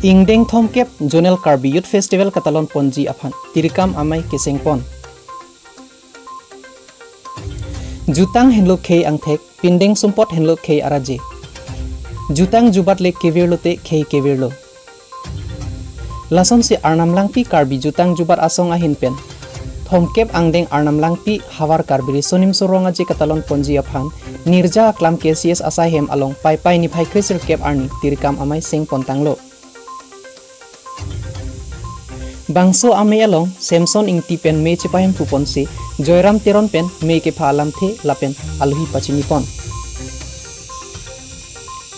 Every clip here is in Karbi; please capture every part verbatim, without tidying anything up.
Ingdeng thomkep Zonal Karbi Youth Festival katalon ponji aphan tirikam amei keseng pon. Jutang henlo khei angthek, pindeng sumpot henlo khei araje. Jutang jubat le kevirlo te khei kevirlo. Lasonsi Arnam Langpi Karbi Jutang Jubat Asong ahin pen thomkep angdeng Arnam Langpi havar Karbi Riso Nimso Rong Aje katalon ponji aphan nirja aklam K C S asai hem along Paipai niphai kresirkep arni tirikam amei seng pontanglo. Bangso amei along Samson Ingti pen mei chepahemphu ponsi Joyram Teron pen mei kepha alamthe lapen aluhi pachini pon.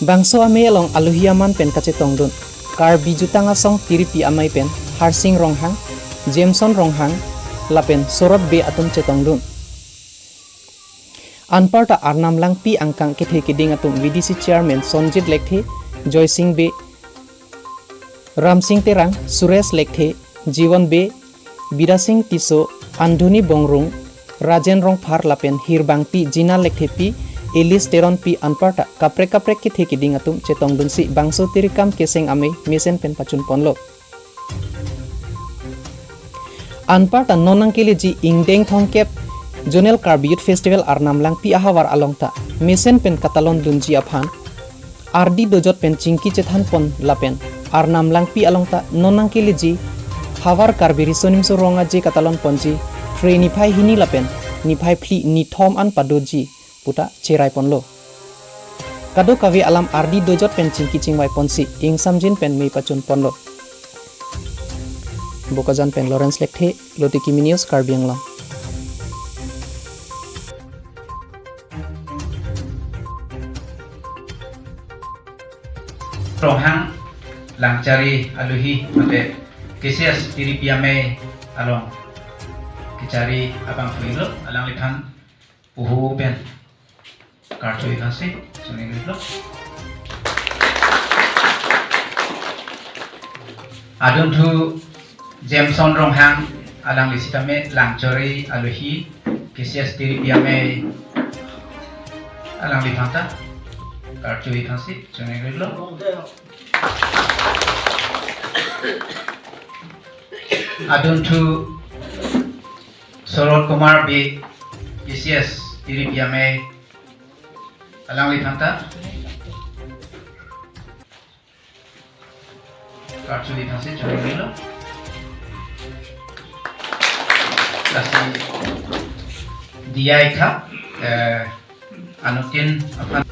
Bangso amei along aluhi aman pen kachetongdun Karbi Jutang Asong tiripi amei pen Harsing Ronghang, Jameson Ronghang lapen Sorot Bey atum chetongdun. Anparta Arnam Langpi angkang kethe keding atum V D C Chairman Sonjit Lekthe, Joysing Bey, Ramsing Terang, Suresh Lekthe, Jiwon Bey, Bidasing Tisso, Andhuni Bongrung, Rajen Rongphar lapen Hirbangpi, Jina Lekthepi, Elis Teronpi anparta kaprek kaprek kethe keding atum chetongdunsi bangso tirikam keseng amei mesen pen pachun ponlo. Anparta non nangkeleji ingdeng thomkep Zonal Karbi Youth Festival Arnam Langpi ahavar along ta mesen pen katalon dunji aphan ardi dojot pen chingki chethan pon lapen Arnam Langpi along ta non nangkeleji havar Karbi Riso Nimso Rong Aje katalon ponji Phre niphai hini lapen niphai phli nithom an padoji puta cherai ponlo. Kadokave alam ardi dojot pen chingki chingvai ponsi ingsamjin pen mei pachun ponlo. Bokajan pen Lawrence Lekthe, Lotiki News, Karbi Anglong. Ronghang langchari aluhi mate K C S tiripi amei along kechari abangphu inglo, alangliphan puhu pen karcho-i thangsi choningri lo. Adunthu Jameson Ronghang, alangli sitame langchari aluhi K C S tiripi amei, alangliphan ta karcho-i thangsi choningri lo. Adunthu Sorot Kumar Bey, K C S tiripi amei, alangliphan ta karcho-i thangsi choningri lo. Lasi D I tha, eh, anuttin aphan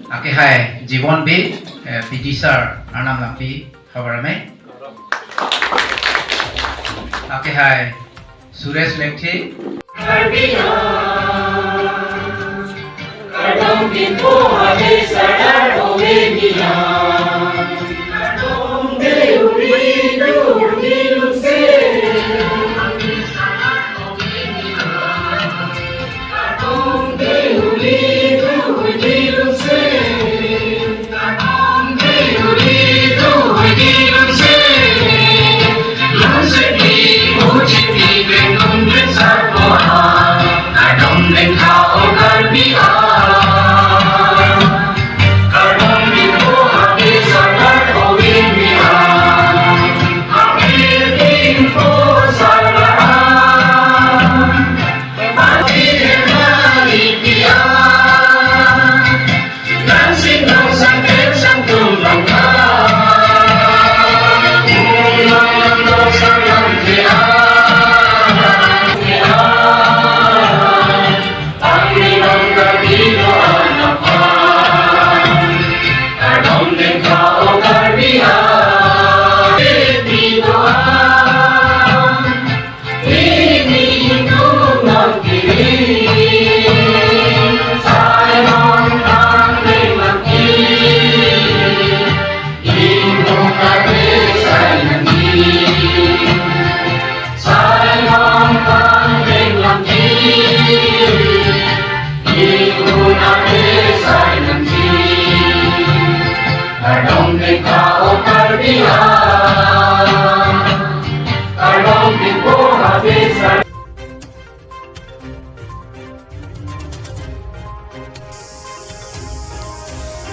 akehai Jiwon Bey, eh, P T sir, Arnam Langpi havar amei. Akehai Suresh Lekthe.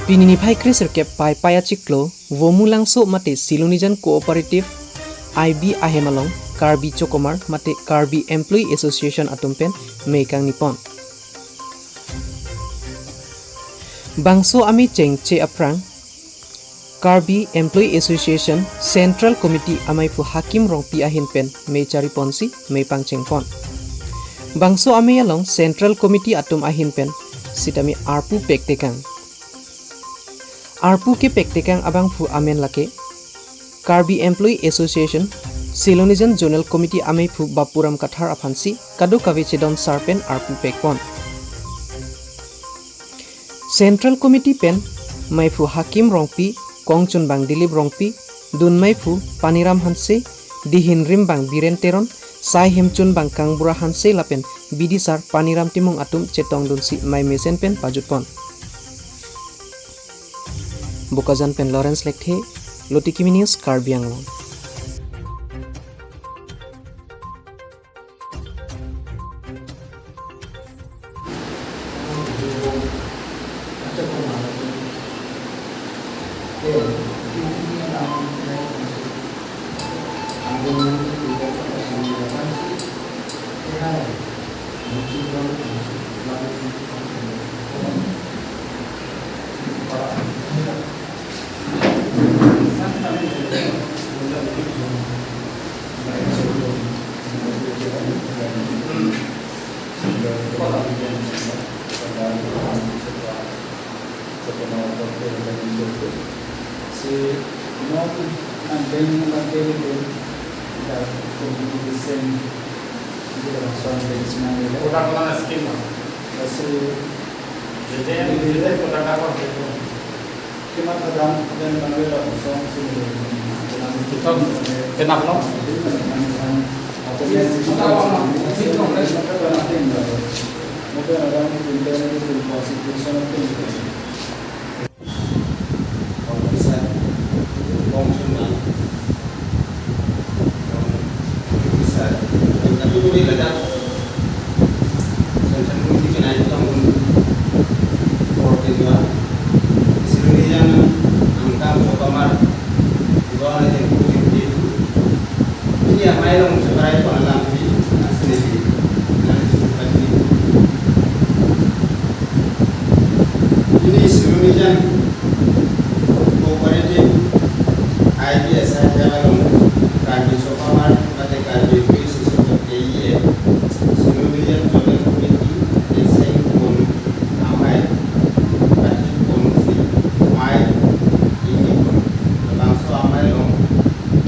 Pini niphai kresirkep Paipai achiklo, Vomulangso mate Silonijan Cooperative I B ahem along Karbi Chokomar mate Karbi Employee Association atum pen mei kangni pon. Bangso amei chengche aphrang Karbi Employee Association Central Committee ameiphu Hakim Rongpi ahin pen mei chari ponsi mei pangcheng pon. Bangso amei along Central Committee atum ahin pen sitame arpu pektekang. Arpu kepektekang abangphu amen lake Karbi Employee Association Silonijan Zonal Committee ameiphu Bapuram Kathar aphansi kadokave chedon sar pen arpu pek pon. Central Committee pen meiphu Hakim Rongpi, kongchunbang Dilip Rongpi, dunmeiphu Paniram Hanse, dihin rimbang Biren Teron, sai hemchunbang Kangbura Hanse lapen bidisar Paniram Timung atum chetongdunsi mei mesen pen pajut pon. Bokajan pen Lawrence Lekthe, Lutikimi News, Karbi Anglong. Si non ang deng lagi itu kita kombinasi di dalam soal deng senang ya. Kota-kota miskin, Pak. Kasi Jadi, jadi kota-kota itu. Kimat kadang dan bangwe la kosong sini. Kita kenal, no? Mungkin ada yang pindah itu constitution of things. Officer, kongchunbang, officer, tapi boleh ledak. Central Committee ke naik tahun fourteen ya. Silonijan angkang Chokomar, dua na yang kulit itu. Pini amei along cheparai pon alamthe, nang sini, nang sini. Pini Silonijan Cooperative I B S I along Karbi Chokomar mate Karbi Employees Association, K E A, Silonijan Zonal Committee, keseng pon amei, kaching ponsi mei ingni pon. Labangso amei along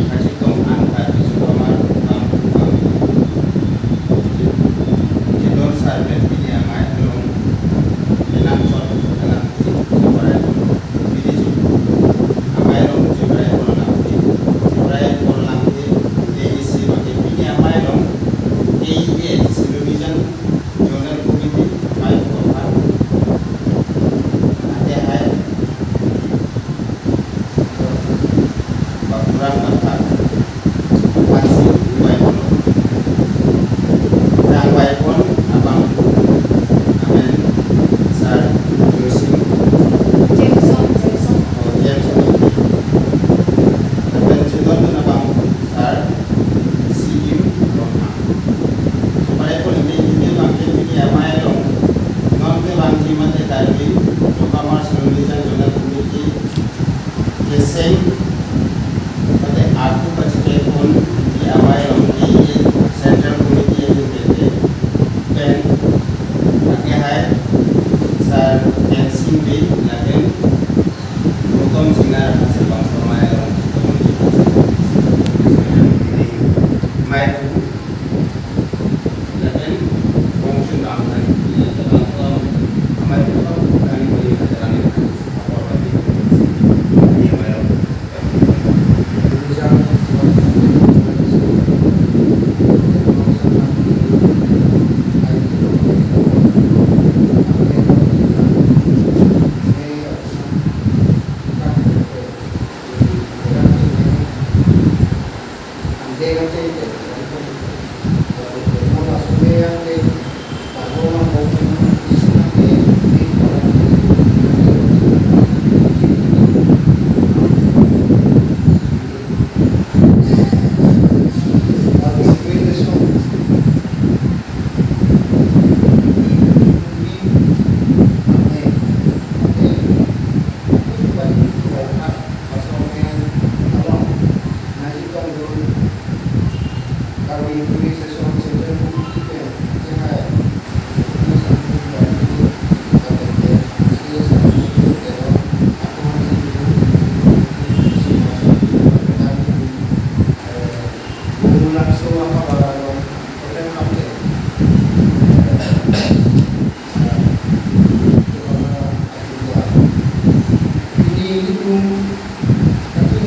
kachetong an Karbi Chokomar bang bang. Chedon sar pen pini amei along kenangsot alamthe cheparai pon. Pini chu amei along cheparai pon alamthe, cheparai pon alamthe, K E C mate pini amei along K E A, Silonijan Zonal Committee, amei aphan. Ate hai Bapuram Kathar, Pansi Uwai Polo, Rang Wai Pon, abang, amen, Sir Joysing, Jameson, Jameson. Oh, Jameson, amen, Chidon, abang, Sir C M Rongha. Cheparai pon ini, ini bangke pini amei along, non kevangji mate Karbi Chokomar Silonijan Zonal Committee, keseng mate arpu pachekek pon di amei along K E A Central Committee ahin pen, pen, lake hai Sir Kensing Bey lapen Gautam Singnar, hasil bangso amei along mei pu lapen kongchunbang, amei pu amei pu kami beri ajaran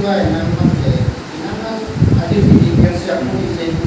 Nang mate, nang nang adi di di kersiak mo isi.